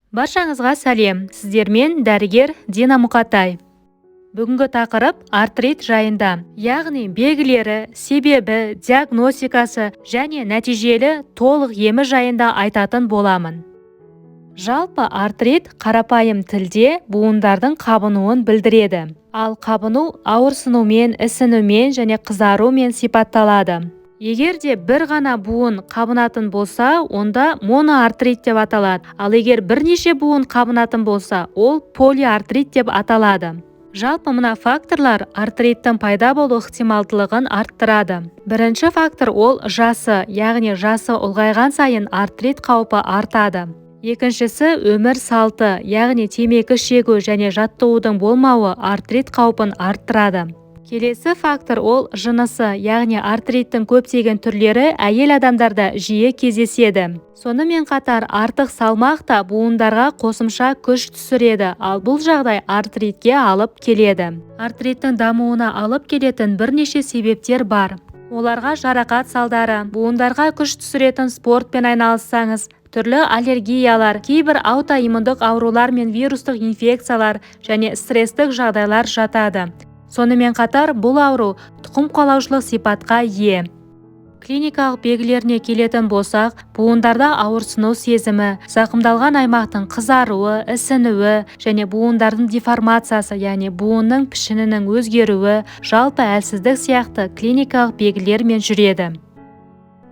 Баршаңызға сәлем! Сіздермен дәрігер Дина Мұқатай. Бүгінгі тақырып артрит жайында, яғни белгілері, себебі, диагностикасы және нәтижелі толық емі жайында айтатын боламын. Жалпы, артрит қарапайым тілде буындардың қабынуын білдіреді. Ал қабыну ауырсынумен, ісінумен және қызарумен сипатталады. Егер де бір ғана буын қабынатын болса, онда моноартрит деп аталады. Ал егер бірнеше буын қабынатын болса, ол полиартрит деп аталады. Жалпы, мына факторлар артриттің пайда болу ықтималдылығын арттырады. Бірінші фактор ол жасы, яғни жасы ұлғайған сайын артрит қаупі артады. Екіншісі өмір салты, яғни темекі шегу және жаттығудың болмауы артрит қаупін арттырады. Келесі фактор ол жынысы, яғни артриттің көптеген түрлері әйел адамдарда жиі кездеседі. Сонымен қатар артық салмақ та буындарға қосымша күш түсіреді, ал бұл жағдай артритке алып келеді. Артриттің дамуына алып келетін бірнеше себептер бар. Оларға жарақат салдары, буындарға күш түсіретін спортпен айналыссаңыз, түрлі аллергиялар, кейбір аутоиммундық аурулар мен вирустық инфекциялар және стресстік жағдайлар жатады. Сонымен қатар бұл ауру тұқым қуалаушылық сипатқа ие. Клиникалық белгілеріне келетін болсақ, буындарда ауырсыну сезімі, зақымдалған аймақтың қызаруы, ісінуі және буындардың деформациясы, яғни буынның пішінінің өзгеруі, жалпы әлсіздік сияқты клиникалық белгілермен жүреді.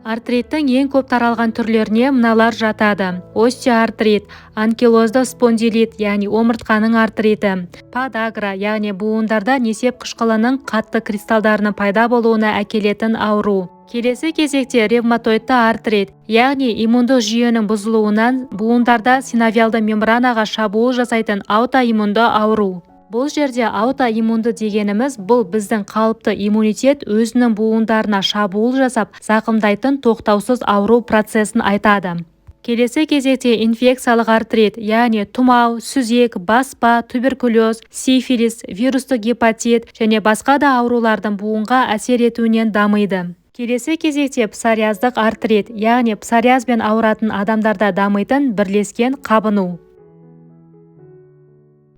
Артриттің ең көп таралған түрлеріне мыналар жатады: остеоартрит, анкилозды спондилит, яғни омыртқаның артриті, подагра, яғни буындарда несеп қышқылының қатты кристалдарының пайда болуына әкелетін ауру. Келесі кезекте ревматоидты артрит, яғни иммундық жүйенің бұзылуынан буындарда синовиалды мембранаға шабуыл жасайтын аутоиммунды ауру. Бұл жерде аутоиммунды дегеніміз бұл біздің қалыпты иммунитет өзінің буындарына шабуыл жасап, зақымдайтын тоқтаусыз ауру процесін айтады. Келесі кезекте инфекциялық артрит, яғни тұмау, сүзек, баспа, туберкулез, сифилис, вирустық гепатит және басқа да аурулардың буынға әсер етуінен дамиды. Келесі кезекте псориаздық артрит, яғни псориазбен ауыратын адамдарда дамитын бірлескен қабыну.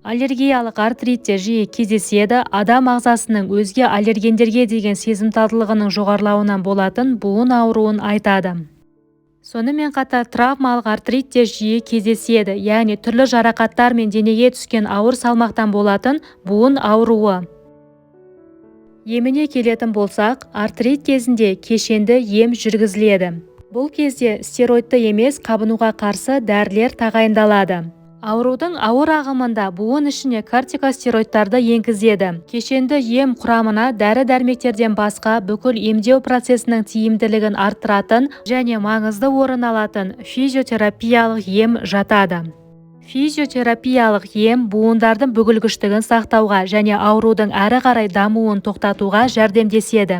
Аллергиялық артрит те жиі кездеседі. Адам ағзасының өзге аллергендерге деген сезімталдығының жоғарылауынан болатын буын ауруын айтады. Сонымен қатар травмалық артрит те жиі кездеседі, яғни түрлі жарақаттар мен денеге түскен ауыр салмақтан болатын буын ауруы. Еміне келетін болсақ, артрит кезінде кешенді ем жүргізіледі. Бұл кезде стероидты емес қабынуға қарсы дәрілер тағайындалады. Аурудың ауыр ағымында буын ішіне кортикостероидтарды енгізеді. Кешенді ем құрамына дәрі-дәрмектерден басқа бүкіл емдеу процесінің тиімділігін арттыратын және маңызды орын алатын физиотерапиялық ем жатады. Физиотерапиялық ем буындардың бүгілгіштігін сақтауға және аурудың әрі қарай дамуын тоқтатуға жәрдемдеседі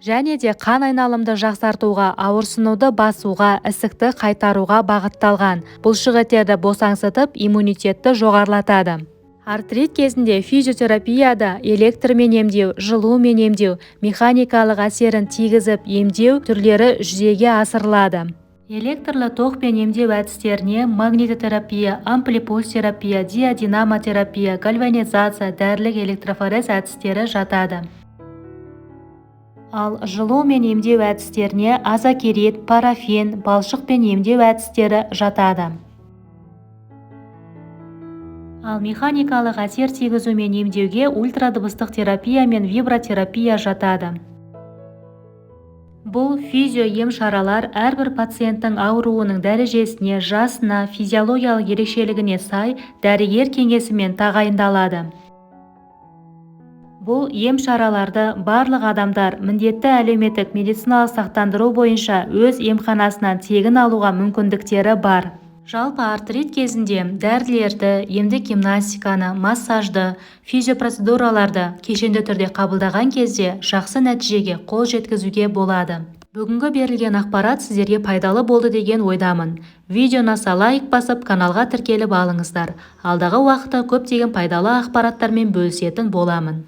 және де қан айналымды жақсартуға, ауырсынуды басуға, ісікті қайтаруға бағытталған, бұлшықеттерді босаңсытып, иммунитетті жоғарылатады. Артрит кезінде физиотерапияда электрмен емдеу, жылумен емдеу, механикалық әсерін тигізіп емдеу түрлері жүзеге асырылады. Электрлі токпен емдеу әдістеріне магнитотерапия, амплипульстерапия, диадинамотерапия, гальванизация, дәрілік электрофорез әдістері жатады. Ал жылумен емдеу әдістеріне озокерит, парафин, балшықпен емдеу әдістері жатады. Ал механикалық әсер тигізумен емдеуге ультрадыбыстық терапия мен вибротерапия жатады. Бұл физио ем-шаралар әрбір пациенттің ауруының дәрежесіне, жасына, физиологиялық ерекшелігіне сай дәрігер кеңесімен тағайындалады. Бұл ем-шараларды барлық адамдар міндетті әлеуметтік медициналық сақтандыру бойынша өз емханасынан тегін алуға мүмкіндіктері бар. Жалпы, артрит кезінде дәрілерді, емдік гимнастиканы, массажды, физиопроцедураларды кешенді түрде қабылдаған кезде жақсы нәтижеге қол жеткізуге болады. Бүгінгі берілген ақпарат сіздерге пайдалы болды деген ойдамын. Видео ұнаса, лайк басып, каналға тіркеліп алыңыздар. Алдағы уақытта көптеген пайдалы ақпараттармен бөлісетін боламын.